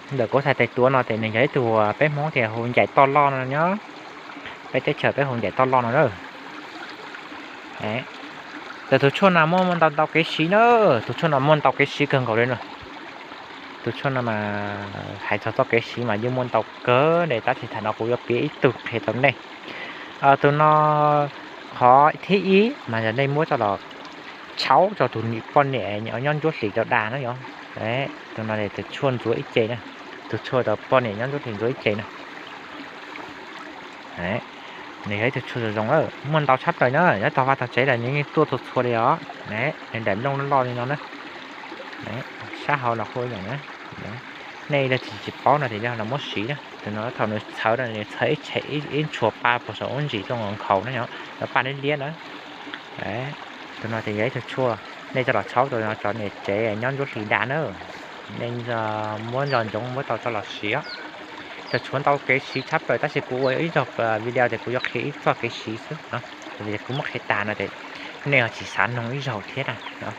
Ntawm kuv thaij tes tuav no ces nws yog ib tug peb Hmoob tias hu ncaim toj loj no nyob. Peb teb chaws peb hu ncaim toj loj no na. Tus tshuaj no muaj muaj ntau ntau kev siv na. Tus tshuaj no muaj ntau kev siv kawg nkaus li no. Tus tshuaj no mas hais txog txoj kev siv mas yeej muaj ntau kawg li, tab sis thaum no kuv yuav piav ib tug qhia rau nej. Tus no qhov thib ib mas yog nej muab coj los tshaub rau tus poj niam nyob ncuab hlis rau da na yom. Tus no tus tshuaj ntxuav ib ce na, tus tshuaj rau poj niam nyob ncuab hlis ntxuav ib ce na. Nws yog ib tug tshuaj zoo zoo, muaj ntau tshaj plaws na, nyob tog vaj tog tsev los nws yeej tuaj txhua txhua li os. Nws daim nplooj loj li no na, sab hauv los kuj ib yam na. Nej leej twg tsis paub no ces yog los muab siv na, tus no thaum nws txhawv no nws txhawv ib tshua pa puag saum lub ntsis tuaj nkhaus na yom, cov pa liab liab na. Tus no ces yog ib tug tshuaj nej coj los tshaub rau cov niam tsev nyob ncuab hlis da na. Nej muab nco ntsoov muab tau coj los siv. Cov tshuaj ntau kev siv tshaj plaws tab sis kuv ua ib zaug video ces kuv yuav qhia ib txoj kev siv xwb no, kuv muab qhia tas no ces nej ho tsis xav noog ib zaug thiab na.